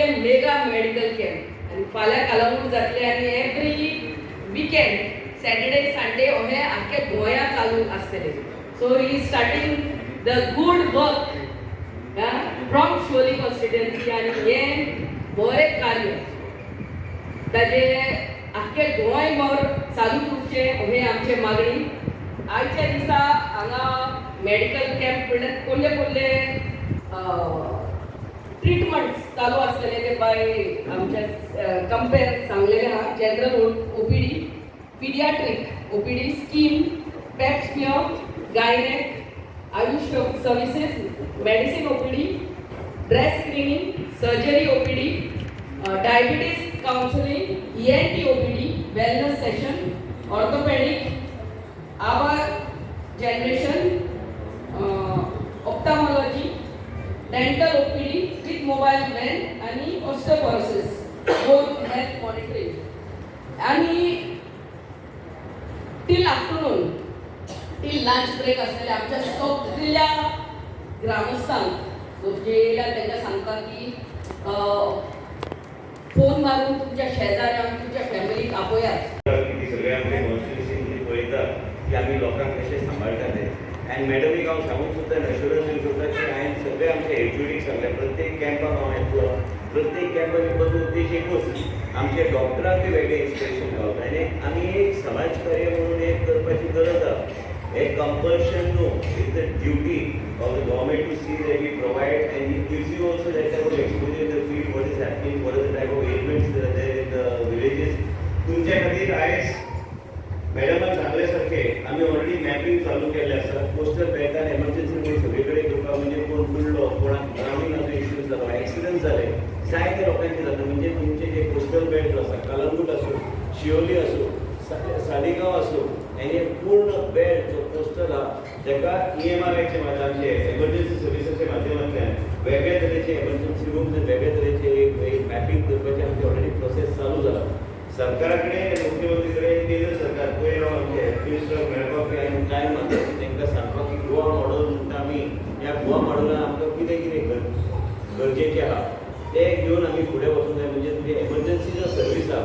पयलें mega medical camp आनी फाल्यां कलंगूट जातलें आनी एवरी विकेंड सॅटर्डे संडे हें आख्खे गोंया चालू आसतलें. So he starting the good work from Siolim constituency आनी हें बरें कार्य ताजे आख्खे गोंयभर चालू उरचें हें आमचें मागणी. आयच्या दिसा हांगा मेडिकल कॅम्प म्हणल्यार कोल्ले कोल्ले ट्रिटमेंट्स चालू आसतले ते बाय आमच्या कंपेर सांगलेले आहा. General OPD, pediatric OPD, skin, pap smear, gynaec, Ayush services, medicine OPD, breast screening, surgery OPD, diabetes counselling, ENT OPD, wellness session, orthopedic, Abha generation, ophthalmology, dental OPD with mobile van आणि osteoporosis bone health monitoring. आणि till afternoon, till lunch break आसतले. आमच्या सगल्या ग्रामस्थांक जे येयल्या तांकां सांगता की फोन मारून तुमच्या शेजाऱ्यांक, तुमच्या फॅमिलीक आपयात. की सगळे आमचे कॉन्स्टिट्युन्सी पळयता की आमी लोकांक कशें सांबाळटा ते. आनी मॅडमीक हांव सांगूंक सोदता, एश्युरन्स दिवंक सोदता की हांवें सगळे आमचे एचओडीक सांगले, प्रत्येक कॅम्पाक हांव येतलो. प्रत्येक कॅम्पाक येवपाचो उद्देश एकूच, आमच्या डॉक्टरांक वेगळें इन्स्पिरेशन गावता आनी आमी एक समाज कार्य म्हणून एक करपाची गरज आहा. हे कंपल्शन न्हू, it's the duty of the government to see that we provide, and it gives you also that type of exposure in the field, what is happening, what is the type of ailments that are there in the villages. तुमच्या खातीर आयज मॅडमान सांगले सारखे आमी already mapping चालू केल्लें आसा. Coastal बेल्टान emergency म्हणून सगळे कडेन करपाक, म्हणजे कोण बुडलो, कोणाक ड्रावनिंगाचो इश्यू जालो, एक्सिडंट जाले, जायते लोकांचे जाता. म्हणजे तुमचे जे कोस्टल बेल्ट जो आसा, कलंगूट आसूं, शिवोली आसूं, सालिगांव आसूं, आनी पूर्ण बेल्ट जो कोस्टल आहा ताका ईएमआरआयच्या माध्यमाचे, एमर्जन्सी सर्विसाच्या माध्यमांतल्यान वेगळे तरेचे एमर्जन्सी रूम्स आनी वेगळे तरेचे एक मॅपिंग करपाचे आमचे ऑलरेडी प्रोसेस चालू जाला. सरकारा कडेन, मुख्यमंत्री कडेन, केंद्र सरकार, पयर हांव आमचे हेल्थ मिनिस्टराक मेळपाक हांवें टायम मागता तांकां सांगपाक की गोवा मॉडल म्हणटा आमी, ह्या गोवा मॉडलान आमकां कितें कितें गरजेचें आहा तें घेवन आमी फुडें वचूंक जाय. म्हणजे तुमची एमर्जन्सी जो सर्वीस आहा,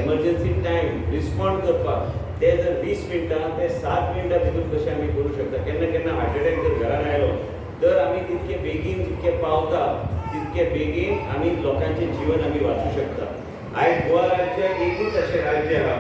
एमर्जन्सी टायम रिस्पॉन्ड करपाक ते जर 20 मिनटां ते 7 मिनटां भितर कशें आमी करूं शकता. केन्ना केन्ना हार्ट अटॅक जर घरान आयलो तर आमी तितके बेगीन जितके पावता तितके बेगीन आमी लोकांचें जीवन आमी वाचूं शकता. आयज गोवा राज्य एकूच अशें राज्य आहा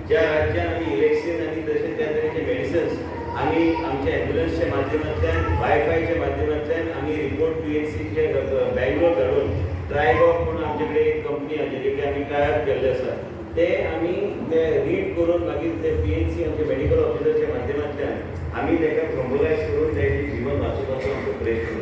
ज्या राज्यान आमी इलेक्शन आनी तशें त्या तरेचे मेडिसिन्स आमी आमच्या एम्ब्युलन्सच्या माध्यमांतल्यान, वायफायच्या माध्यमांतल्यान आमी रिपोर्ट पीएचसीचे बँगलोर धाडून, ट्रायगॉक म्हणून आमचे कडेन एक कंपनी आहा जेचे कडेन आमी टाय अप केल्ले आसा, ते आमी ते रीड करून मागीर ते पीएचसी आमच्या मेडिकल ऑफिसरच्या माध्यमांतल्यान आमी ताका थ्रोम्बोलायज करून तांचें जीवन वाचोवपाचो आमचो प्रयत्न.